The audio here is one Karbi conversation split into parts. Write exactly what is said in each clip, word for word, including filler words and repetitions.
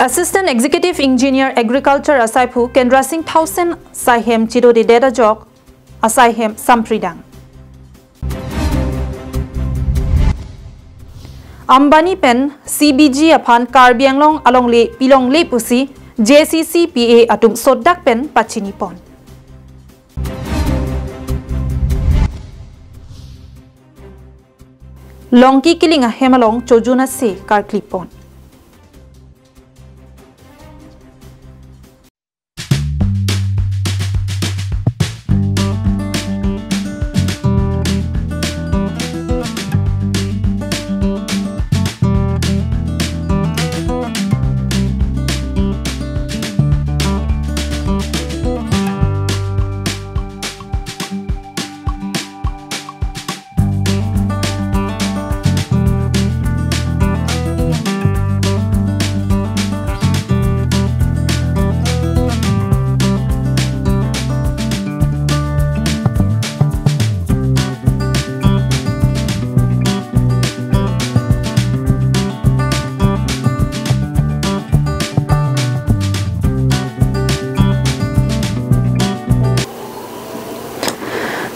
Assistant Executive Engineer Agriculture asaiphu Kendra Singh Thaosen asaihem chedodedet ajok asaihem sampridang. Ambani pen C B G aphan Karbi Anglong alongle pilongle pusi J C C P A atum sodak pen pachinipon. Longki kiling ahem along chojun ase karklipon.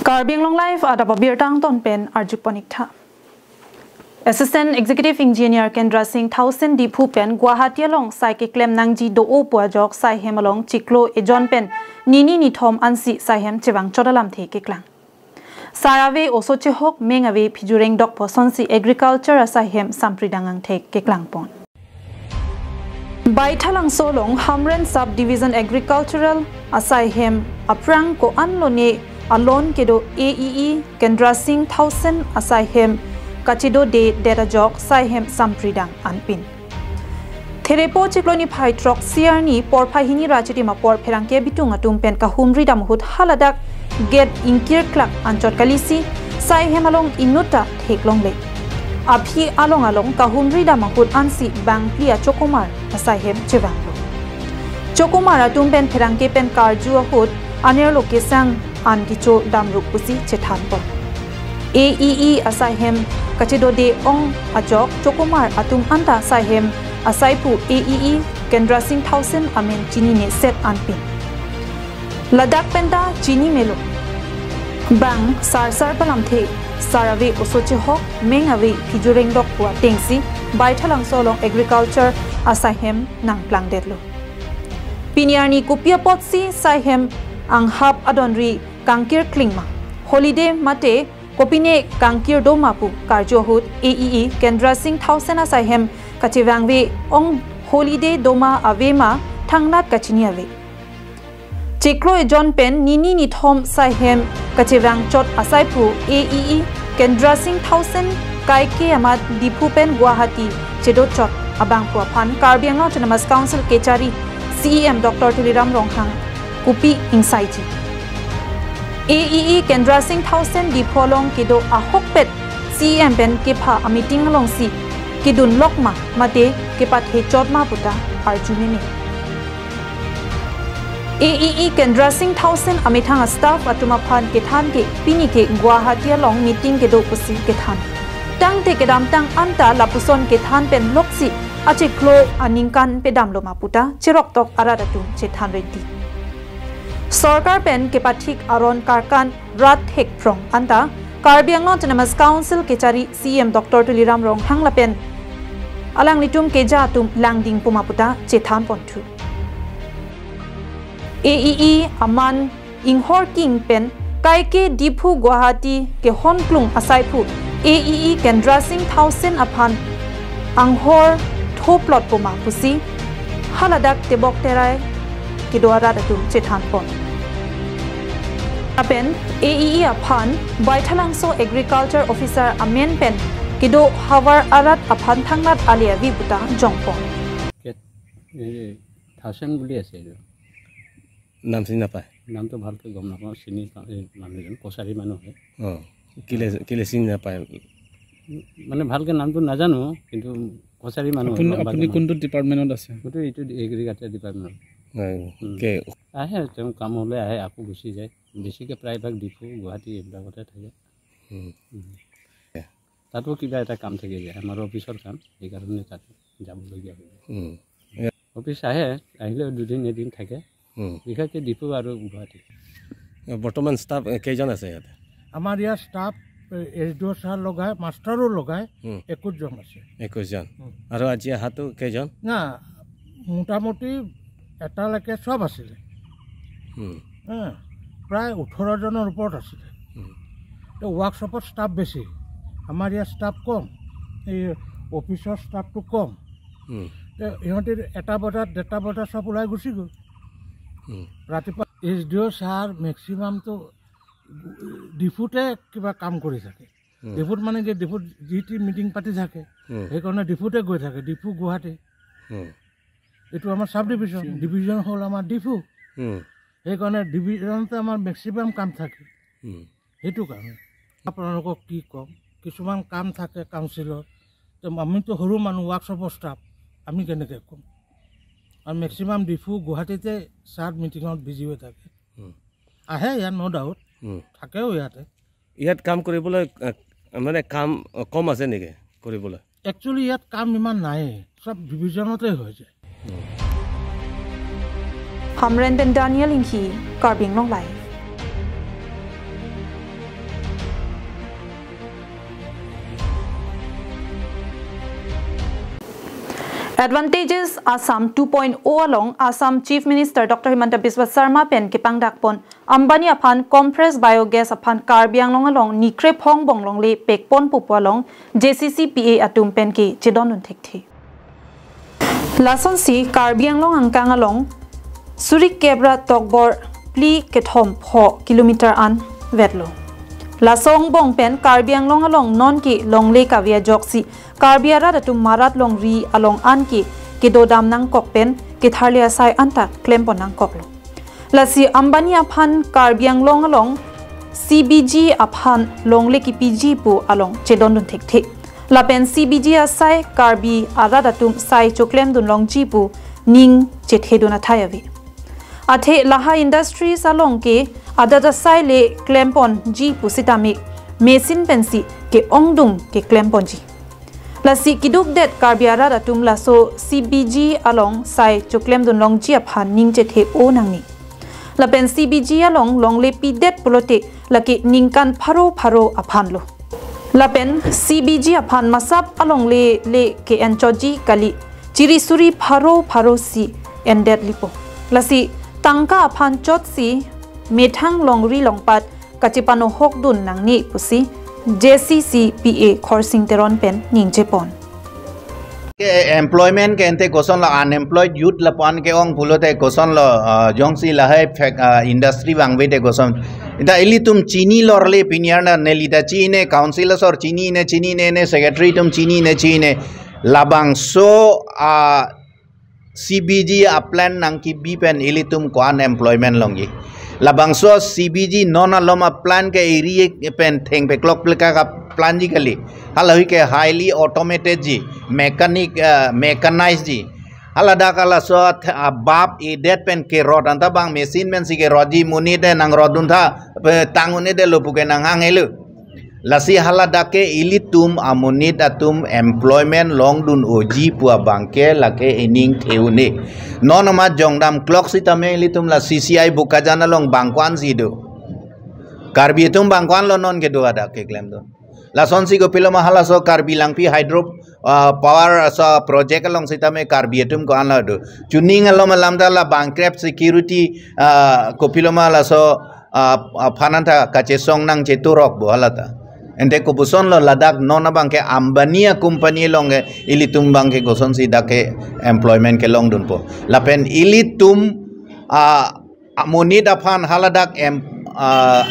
Karbi Anglong Live adap abirta angton pen arjupon ik tha. Assistant Executive Engineer Kendra Singh Thaosen Diphu pen Guwahati along sai keklem nangji do-o pu ajok saihem along chiklo ejon pen nini nithom ansi saihem chevangchot alamthe keklang. Sar ave oso chehok, meng ave phiju rengdok pu asonsi Agriculture asaihem sampridang angthek keklangpon. Baithalangso along Hamren Sub Division Agricultural asaihem aphrang ko-an lone alon kedo A E E Kendra Singh Thaosen asaihem kachedodedet ajok saihem sampridang anpin. Therepo chiklo niphai throksi arni porphai hini ra chitim apor pherangke bitung atum pen kahumri dam ahut haladak gate ingkirklak anchot kalisi saihem along inut ta theklongle. Aphi along along kahumri dam ahut ansi bangphli achokomar asaihem chevanglo. Chokomar atum pen pherangke pen karju ahut anerlo kesang an kecho damrup pusi chethanpon. A E E asaihem kachedode ong ajok chokomar atum anta saihem asaiphu A E E Kendra Singh Thaosen amen chinine set anpin. Ladak penta chini melo. Bang sarsar palamthe, sar ave oso chehok, meng ave phiju rengdok pu atengsi Baithalangso along Agriculture asaihem nangplangdetlo. Pini arni kopi apotsi saihem anghap adonri kangkir klingma, holiday mate kopine kangkir doma pu karju ahut A E E Kendra Singh Thaosen asaihem kachevangve ong holiday doma avema thangnat kachini ave. Chiklo ejon pen nini nithom saihem kachevangchot asaiphu A E E Kendra Singh Thaosen kaike amat Diphu pen Guwahati chedochot abangphu aphan Karbi Anglong Autonomous Council kechari C E M Doctor Tuliram Ronghang kopi ingsaiji. A E E Kendra Singh Thaosen Diphu along kedo ahokpet C E M pen kepha ameeting alongsi kedun lokma mate kepathechotma puta arju meme. A E E Kendra Singh Thaosen amethang astaff atum aphan kethan ke pini ke Guwahati along meeting kedo pusi kethan. Tangte kedamtang anta lapuson kethan pen loksi achiklo aningkan pedamloma puta cheroktok arat atum chethan renti. Sorkar pen kepathik aron karkan rat thekphrong anta Karbi Anglong Autonomous Council kechari C E M Doctor Tuliram Ronghang lapen alanglitum keja atum langding puma puta chethan ponthu. A E E aman inghor king pen kaike Diphu Guwahati kehonklung asaiphu A E E Kendra Singh Thaosen aphan anghor thoplot puma pusi haladak tebok terai kedo arat atum chethan pon. Lapen A E E aphan Baithalangso Agriculture Officer amen pen kedo havar arat aphan thangnat ale avi puta jongpon. এই থাউচেণ্ড বুলি আছে এইটো। নাম চিনি নাপায়? নামটো ভালকৈ গম নাপাওঁ, চিনি পাওঁ, এই মানুহজন কছাৰী মানুহ হয়। অ, কেলে, কেলে চিনি নাপায়? মানে ভালকৈ নামটো নাজানো, কিন্তু কছাৰী মানুহ হয়, আপুনি, লম্বা আপুনি জমা। কোনটো ডিপাৰ্টমেণ্টত আছে? মইতো এইটো এগ্ৰিকালচাৰ ডিপাৰ্টমেণ্টত। হয়, উম। কে- আহে, তেওঁ কামলৈ আহে, আকৌ গুচি যায়। বেছিকৈ প্ৰায়ভাগ ডিফু, গুৱাহাটী এইবিলাকতে থাকে। উম। উম। তাতো কিবা এটা কাম থাকি যায়, আমাৰ অফিচৰ কাম, সেইকাৰণে তাত যাবলগীয়া হয়। উম। অফিচ আহে, আহিলেও দুদিন এদিন থাকে। হুম। বিশেষকৈ ডিফু আৰু গুৱাহাটী। বৰ্তমান ষ্টাফ, এ, কেইজন আছে ইয়াত? আমাৰ ইয়াত ষ্টাফ, এ, এছ ডি অ' ছাৰ লগাই, মাষ্টাৰো লগাই, হুম। একৈশ জন আছে। একৈশ জন। হুম। আৰু আজি অহাটো কেইজন? না, মোটামুটি এটালৈকে চব আছিলে। হুম। হা, প্ৰায় ওঠৰ জনৰ ওপৰত আছিলে। হুম। তো ৱৰ্কশ্বপত ষ্টাফ বেছি, আমাৰ ইয়াত ষ্টাফ কম, এই অফিচৰ ষ্টাফটো কম। হুম। তো সিহঁতে এটা বজাত, ডেৰটা বজাত চব ওলাই গুচি গ'ল। হুম। ৰাতিপুৱা এছ ডি অ' ছাৰ মেক্সিমামটো ডিফুতে কিবা কাম কৰি থাকে। হুম। ডিফুত মানে কি, ডিফুত যি টি মিটিং পাতি থাকে, হুম। সেইকাৰণে ডিফুতে গৈ থাকে, ডিফু গুৱাহাটী। হুম। এইটো আমাৰ ছাব ডিভিজন, ডিভিজন হ'ল আমাৰ ডিফু। হুম। সেইকাৰণে ডিভিজনতে আমাৰ মেক্সিমাম কাম থাকে। হুম। সেইটো কাৰণে আপোনালোকক কি ক'ম, কিছুমান কাম থাকে কাউন্সিলৰ, তো আমিতো সৰু মানুহ, ৱৰ্কশ্বপৰ ষ্টাফ, আমি কেনেকৈ ক'ম? আৰু মেক্সিমাম ডিফু গুৱাহাটীতে ছাৰ মিটিঙত বিজি হৈ থাকে। হুম। আহে ইয়াত, ন' ডাউট, হুম। থাকেও ইয়াতে। ইয়াত কাম কৰিবলৈ, আহ, মানে কাম, আহ, কম আছে নেকি কৰিবলৈ? একচুৱেলি ইয়াত কাম ইমান নাই, চব ডিভিজনতে হৈ যায়। Hamren pen Daniel Inghi, Karbi Anglong Live. Advantages Assam two point oh along Assam Chief Minister Doctor Himanta Biswa Sarma pen kepangdakpon Ambani aphan compressed biogas aphan Karbi Anglong along ni krephongbong longle pekponpo pu along J C C P A atum pen kechedondun thekthe. Lasonsi Karbi Anglong angkang along suri kep ra tokbor phli kethom pho kilometer an vetlo. Laso angbong pen Karbi Anglong along non ke longle kave ajoksi Karbi arat atum marat longri along an ke kedodam nangkok pen ketharli asai anta klempon nangkoklo. Lasi Ambani aphan Karbi Anglong along C B G aphan longle kipiji pu along chedondun thekthe. Lapen C B G asai Karbi arat atum sai choklemdun longji pu ning chethedun athai ave. Athe lahai industries along ke adat asai le klemponji pusitame machine pensi ke-ongdung keklemponji. Lasi kidukdet Karbi arat atum laso C B G along sai choklemdun longji aphan ning chethe-o nangne. Lapen C B G along longle pidet pulote lake ningkan pharo pharo aphanlo. Lapen C B G aphan masap alongle le ke-enchotji kali, chiri suri pharo pharo si endet lipo. Lasi tangka aphan chotsi methang longri longpat kachepanohokdun nangne pusi J C C P A Khorsing Teron pen ningjepon. Ke employment ke ante koson lo, unemployed youth lapu-an ke-ong pulote koson lo, ah, jongsi lahai fac-, ah, industry vangvete koson. Ita ilitum chini lorle pini arni neli ta chini ne, council asor chinine, chinine, ne secretary atum chinine, chinine. Labangso, ah, C B G aplan nangkibi pen ilitum ko-an employment longji. Labangso C B G non alom aplan ke iri pen thengpeklok pleka kaplanji kali. Halahui ke highly automated ji, mechanic, ah, mechanized ji. Haladak halaso th-, ah, bap edet pen kerot anta bang machine pensi kerotji, monit te nangrodun tha, pe tang un'edetlo puke nanghang helo. Lasi haladak ke ilitum amonit atum employment longdun-oji pu abangke lake ining the-un-e. Non amat jongdam klok sitame ilitum la C C I Bokajan along bang ko-ansi do. Karbi atum bang ko-anlo non kedo hadak keklemdun. Lasonsi kopiloma halaso Karbi Langpi Hydro, ah, Power aso project along sitame Karbi atum ko-anlo do. Chuning alom alam ta la bangkrep security, ah, kopiloma laso, ah, ah, phananta kachesong nangcheturok bo halata. Ente kopuson lo ladak non abangke Ambani a company along ke ilitum abangke kosonsi dak ke employment kelongdunpo. Lapen ilitum, ah, amonit aphan haladak em, ah,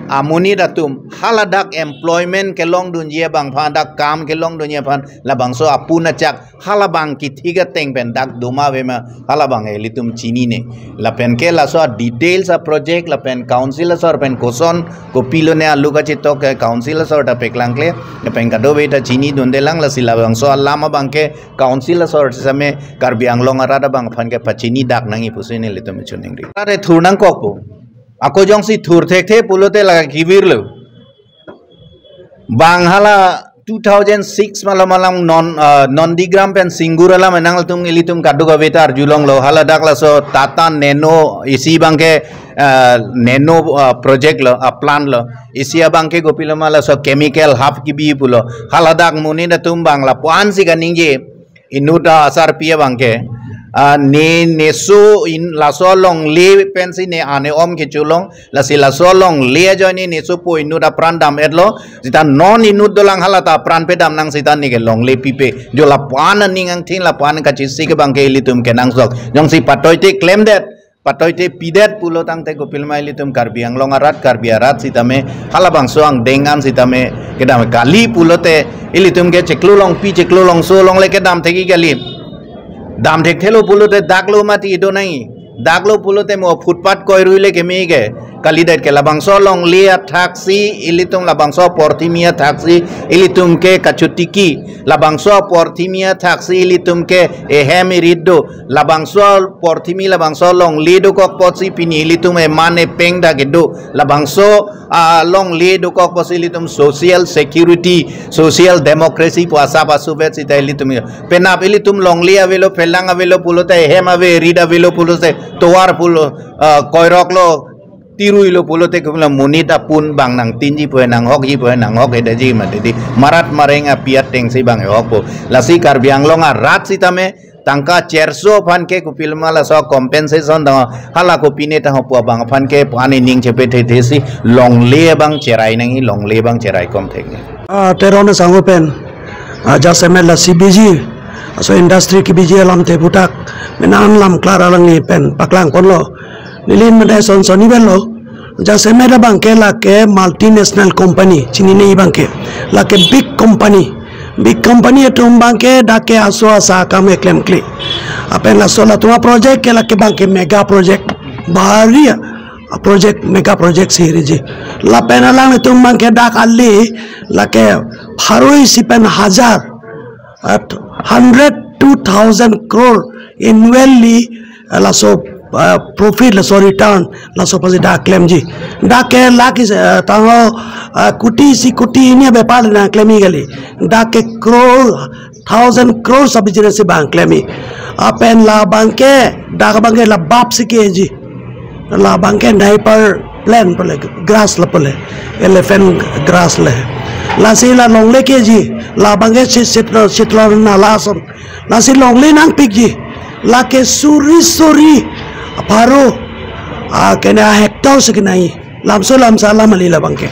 amonit atum haladak employment kelongdunji abangphan, dak kam kelongdunji aphan labangso apun achak halabang kithik ateng pen dak doma avema halabang ilitum chinine. Lapen ke laso details a project lapen council asor pen koson kopilone alu kachetok ke council asor ta peklangkle, lapen kadokave ta chinidundelang, lasi labangso alam abangke council asor sitame Karbi Anglong arat abangphan ke pachinidak nangji pusi nelitum choningri. Arat thur nangkokpo. Ako jongsi thur thekthe pulote la kevirlo. Bang hala two thousand six malam malam non, uh, Nondigram pen Singur alam nangtum ilitum kadokave ta arjulonglo, haladak laso Tata Nano isi abangke, uh, nano, uh, project lo, uh, plant lo, isi abangke kopiloma laso chemical half kibi pulo, haladak monit atum abang lapu-an si kaningje, inut asarpi abangke, ah, ne, neso in laso longle pensi ne ane om kecholong, lasi laso longle ajoine nesopo inut apran dam-etlo, seta non inut dolang hala ta apran pedam nang seta neke longle pipe. Jo lapu-an aning angthin lapu-an kachesik abangke ilitum kenangsot. Jongsi patoite klemdet, patoite pidet pulo tangte kopiloma ilitum Karbi Anglong arat, Karbi arat sitame, halabangso angdeng an sitame kedam kali pulote ilitum ke chiklo longpi chiklo longso longle kedam thekji kali. Dam thekthelo pulote daklo mati do nangji. Daklo pulote mo footpath koirui le keme ke. Kalidet ke labangso longle athaksi ilitum labangso porthimi athaksi ilitum ke kachotiki. Labangso porthimi athaksi ilitum ke ehem erit do. Labangso porthimi labangso longle dokok apotsi pini ilitum eman epeng dak kedo. Labangso, ah, longle dokok apotsi ilitum social security, social democracy pu asap asuvet sita ilitum. Penap ilitum longle avelo, phelang avelo pulote, ehem ave, erit avelo pulote, tovar pulo, ah, koiroklo, tiruilo pulote, kumla monit apun abang nangtinji pu, nanghokji pu, nanghok-edaji mati di. Marat mareng api atengsi abang ehokpo. Lasi Karbi Anglong arat sitame, tangka cherso aphan ke kopiloma laso compensation do, hala kopine ta ho pu abang aphan ke pani ning chepe thethesi longle abang cherai nangji, longle abang cherai kom thek nang. Ah, Teron asangho pen, ah, jasemet la C B G, aso industry kebiji alamthe puthak, menan lam klar alangli pen paklangponlo. Neli mene son son iben lo, jasemet abangke lake multinational company, chinine abangke, lake big company. Big company atum abangke dak ke aso asa akam keklemkle. Lapen laso latum aproject ke lake abangke mega project. Bhari aproject, mega project si riji. Lapen alanglitum abangke dak kali lake pharo isi pen hajar, at hundred, two thousand crore annually, eh, laso, eh, profit, laso return, laso apotsi dak klemji. Dak ke lakh isi, eh, tanglo, eh, koti isi koti hini abepar nangklemji kali. Dak ke crore, thousand crore sa business si abang klemji. Lapen labangke, dak abangke la bap si keji. Labangke diaper plant pule, grass la pule, elephant grass le. Lasi la longle keji, labangke si sit, sit nala ason. Lasi longle nangpikji, lake suri suri, pharo, ah, kena hectare si kenai. Lamso lamsa alam kali labangke.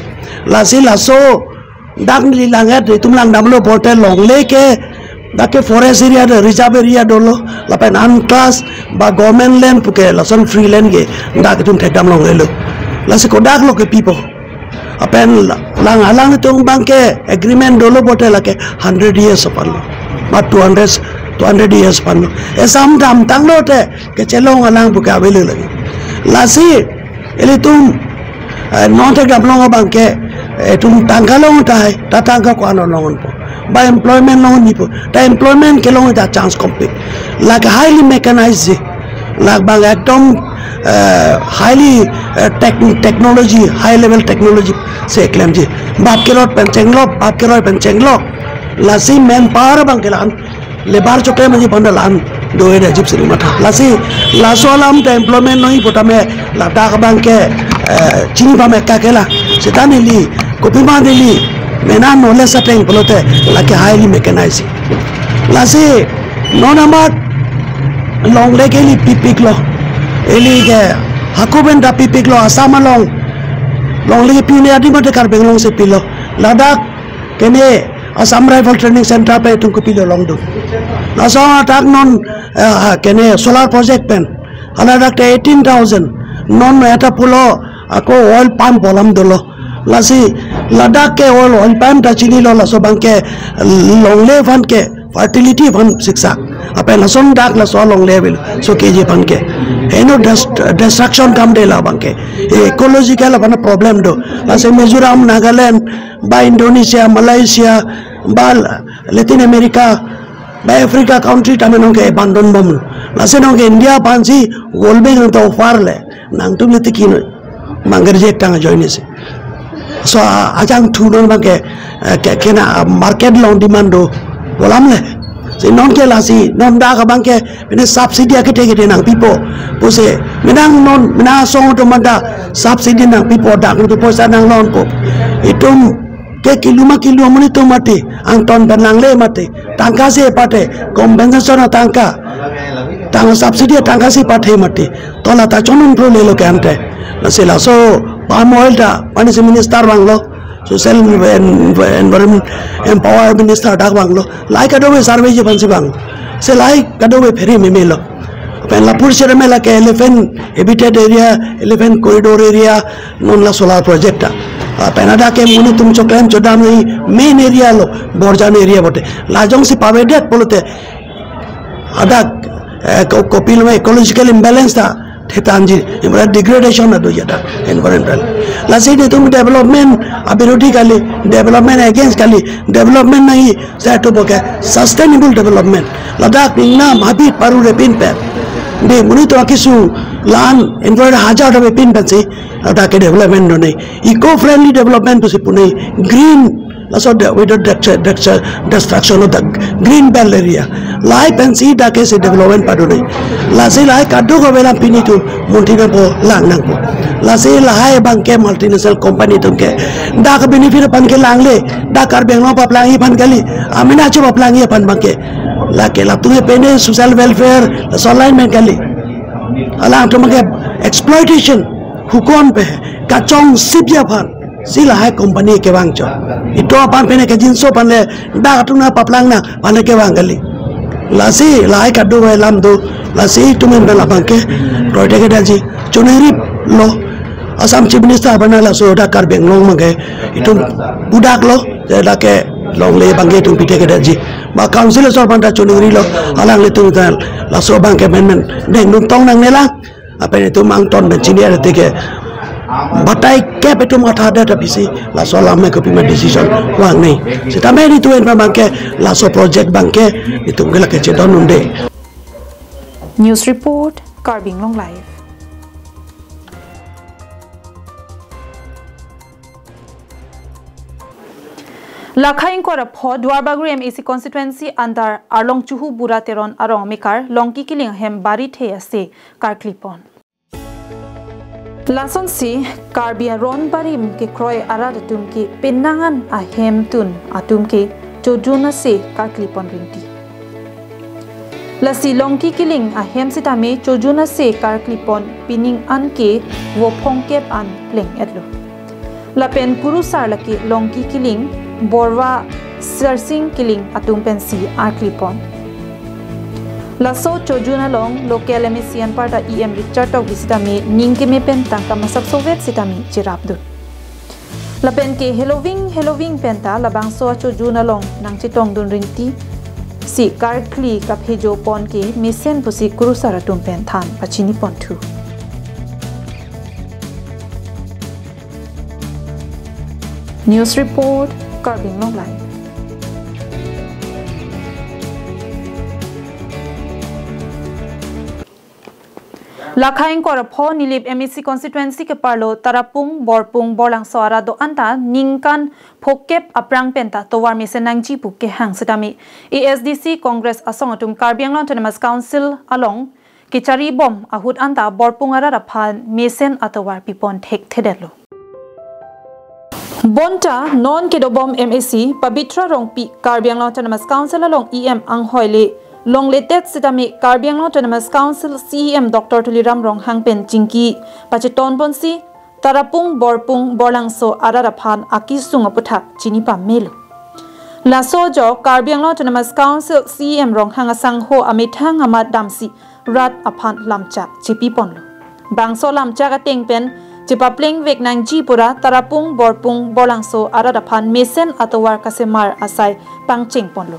Lasi laso dak neli langdet, itum langdamlo pulote longle ke, dak ke forest area do, reserve area dolo, lapen unclass ba government land puke, lason free land ke, dak itum thekdam longlelo. Lasi kodak lo kepipo. Lapen la-, lang alanglitum abangke agreement dolo pulote lake hundred years aphanlo. Ba two hundred, two hundred years aphanlo. Esam damtanglo te, kechelong alang puke avelo lagi. Lasi, ilitum, eh, non thekdam long abangke, eh, itum tangka long tahai, ta tangka ko-an longpo. Ba employment longpo. Ta employment kelong ta chance kompe. Lake highly mechanized ji. Labang ekdom, eh, highly, eh, tech-, technology, high level technology si klemji. Bap kerot pen chenglok, bap keroi pen chenglok. Lasi manpower abangke la-an. Labour chokre maji panda la-an do-edetji pusi matha. Lasi laso alam ta employment noi putame ladak abangke, eh, chini pame kakela. Seta neli, kopima neli, mena knowledge ateng pulote lake highly mechanized. Lasi non amat longle ke ili pipiklo. Ili ke hako pen ta pipiklo Assam along. Longle ke pi-un-e adim mate Karbi Anglong si pilo. Ladak kene Assam Rifle Training Center pen itum kopilo longdun. Laso atak non, eh, kene solar project pen. Haladak te eighteen thousand. Non eta pulo ako oil pump alam dolo. Lasi ladak ke oil, oil pump ta chinilo, laso abangke longle aphan ke fertility aphan siksak. Lapen lason dak laso longle avelo, so keji aphan ke. Eno dest-, destruction kam de labangke. Ecological aphan problem do. Lasi Mizoram, Nagaland, ba Indonesia, Malaysia, ba Latin America, ba Africa country tame nonke abandon bomlo. Lasi nonke India aphansi World Bank nangta offer le. Nangtum le tiki noi. Manggerjek tang ajoine si. So, ah, ajangthu non abangke, eh, ke, kena, ah, market along demand do, pu alam le. Si non ke lasi, non dak abangke, pine subsidy akethe kethe nangpipo. Pusi, menang non, menang asong atum anta subsidy nangpipo, dak atum poisa nanglongpo. Itum ke kilu ma kilu amonit atum mati, angton pen langle mati. Tangka si pathe, compensation atangka. Tang subsidy atangka si pathe mati. To la ta chonun pro lelo ke ante. Lasi laso palm oil ta, pani si minister vanglo. Social en-, environment empower minister dak vanglo. Lahai kadokave survey ji aphansi vang. Si lahai kadokave phere meme lo. Pen lapu sera me lake elephant habitat area, elephant corridor area, non la solar project ta. Ah, pen hadak ke monit atum choklem chodam nangji main area lo, Borjan area bote. Lajong si pavedet pulote, hadak, eh, ko-, kopilo ecological imbalance ta thetanji, ibarat degradation ado jada environmental. Lasi netum development abirodhi kali, development against kali, development nangji, seta bo ke sustainable development. Ladak ningnam habit paru repin pen, de monit atum akesung, la-an environment hajar ta pepin pensi ladak ke development do nangji, eco friendly development pusi pu nangji, green, laso de, without destru-, destru-, destruction of the green belt area. Lahai pensi dak ke si development pado nangji. Lasi lahai kadokave alam pini tu muntina po lang nangpo. Lasi lahai abangke multinational company atum ke dak benefit aphan ke langle, dak Karbi Anglong paplangji aphan kali, amena cho paplangji aphan abangke. Lake latum ke pene social welfare, laso alignment kali. Alangtum ke exploitation, hukon pe, kachongsikji aphan si lahai company kevang cho. Itum aphan pene kejinso aphan le, dak atum nangpaplang nangphan le kevang kali. Lasi lahai kadokave alam do, lasi itum en pen labangke kroidedetji, choningri lo. Assam Chief Minister aphan laso dak Karbi Anglong abangke itum pudak lo, je dak ke longle abangke itum pithekdetji. Ba council aso aphan ta choningri lo, alanglitum ta laso abangke amendment dengdun tong nangne lang. Lapen itum angton pen chini are tike batai kep itum mathadet aphi si laso alam ke kopima decision vang nangji. Sitame itum en abangke laso project abangke itum ke lake chedon unde. News report, Karbi Anglong Live. Lakha ingkoi ra pho Duarbagori M A C constituency under Arlong Chuhu Bura Teron arong amekar Longki Kiling ahem bari the ase karklipon. Lasonsi Karbi aron barim kekroi arat atum ke penang an ahemtun atum ke chojun ase karklipon rinti. Lasi Longki Kiling ahem sitame chojun ase karklipon, pining an ke vo phongkep an pleng-etlo. Lapen kurusar lake Longki Kiling, Borwa Sarsing Kiling atum pensi arklipon. Laso chojun along local M A C anparta E M Richard Tokbi sitame ning keme pen tangka masapsovet sitame cherapdun. Lapen ke heloving heloving penta labangso achojun along nangchetongdun rinti si karkli kaphejopon ke mesen pusi kurusar atum pen than pachiniponthu. News report, Karbi Anglong Live. Lakha ingkoi ra pho Nilip M A C constituency keparlo Tarapung, Borpung, Borlangso arat do-an ta ningkan phokep aphrang penta tovar mesen nangji pu kehang sitame A S D C Congress asong atum Karbi Anglong Autonomous Council along kecharibom ahut anta Borpung arat aphan mesen atovar pipon thekthedetlo. Bonta non kedobom M A C Pabitra Rongpi Karbi Anglong Autonomous Council along E M anghoi le longledet sitame Karbi Anglong Autonomous Council C E M Doctor Tuliram Ronghang pen chingki pachetonponsi Tarapung, Borpung, Borlangso arat aphan akesung aputhak chinipamelo. Laso ajok Karbi Anglong Autonomous Council C E M Ronghang asangho amethang amat damsi rat aphan lamchak chepiponlo. Bangso lamchak ateng pen chepaplengvek nangji pura Tarapung, Borpung, Borlangso arat aphan mesen atovar kasemar asai pangchengponlo.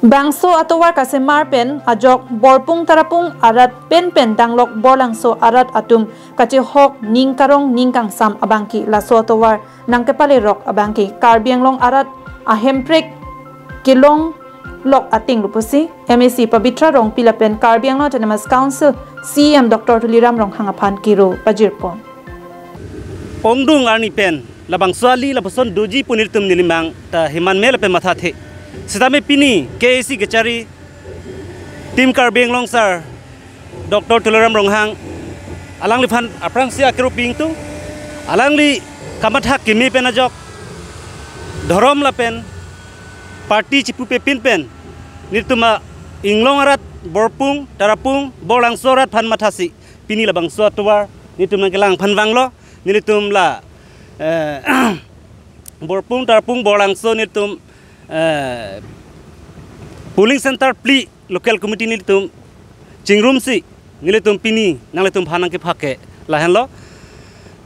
Bangso atovar kasemar pen ajok Borpung Tarapung arat penpen danglok Borlangso arat atum kachehok ning karong ning kangsam abangke laso atovar nangkepalerok abangke Karbi Anglong arat ahemprek kelonglok atenglo pusi M A C Pabitra Rongpi lapen Karbi Anglong Autonomous Council C E M Doctor Tuliram Ronghang aphan kiro pajirpon. Ongdung arni pen labangso ali lapuson doji pu nelitum neli mang ta heman me lapen mathathe. Sitame pini K A C kachari Team Karbi Anglong sir Doctor Tuliram Ronghang alangliphan aphrangsi akero pi ingtung, alangli kamatha kimi pen ajok dhorom lapen party chipupe pin pen nelitum a-inglong arat Borpung, Tarapung, Borlangso arat aphan mathasi pini labangso atovar nelitum nangkelang aphan vanglo. Nelitum la, eh, Borpung, Tarapung, Borlangso nelitum, eh, polling center phli local committee nelitum chingrumsi nelitum pini nanglitum aphan nangkephak ke lahenlo.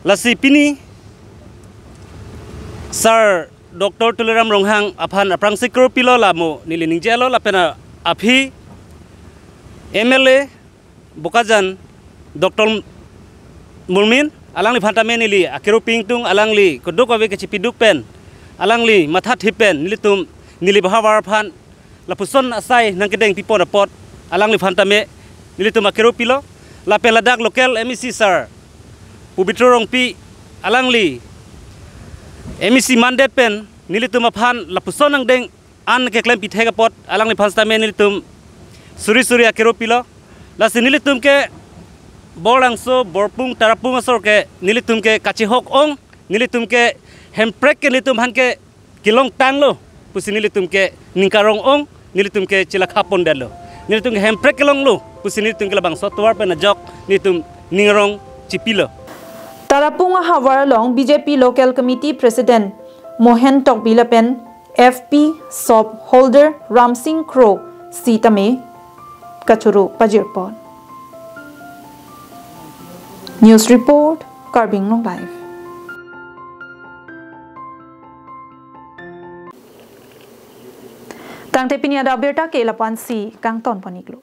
Lasi pini sir Doctor Tuliram Ronghang aphan aphrangsi kero pilo lamo neli ningjelo lapen aphi M L A Bokajan Doctor Murmin alangliphan tame neli akero pi ingtung, alangli koduk ave kachipiduk pen alangli mathathe pen nelitum neli bahavar aphan lapuson asai nangkedeng pipon apot alangliphan tame nelitum akero pilo. Lapen ladak local M A C sir Pobitro Rongpi alangli M A C mandet pen nelitum aphan lapuson angdeng an keklem pithek apot alangliphan sitame nelitum suri suri akero pilo. Lasi nelitum ke Borlangso, Borpung, Tarapung asor ke nelitum ke kachihok ong, nelitum ke hemprek ke nelitum aphan ke kelong tanglo pusi nelitum ke ningkarong ong, nelitum ke chelakha pondetlo. Nelitum ke hemprek kelonglo pusi nelitum ke labangso atovar pen ajok nelitum ningrong chipilo. Tarapung ahavar along B J P Local Committee President Mohen Tokbi lapen F P shop holder Ramsing Kro sitame kachoro pajirpon. News report, Karbi Anglong Live. Tangte pini adap abirta ke lapu-ansi kangton pon-iklo.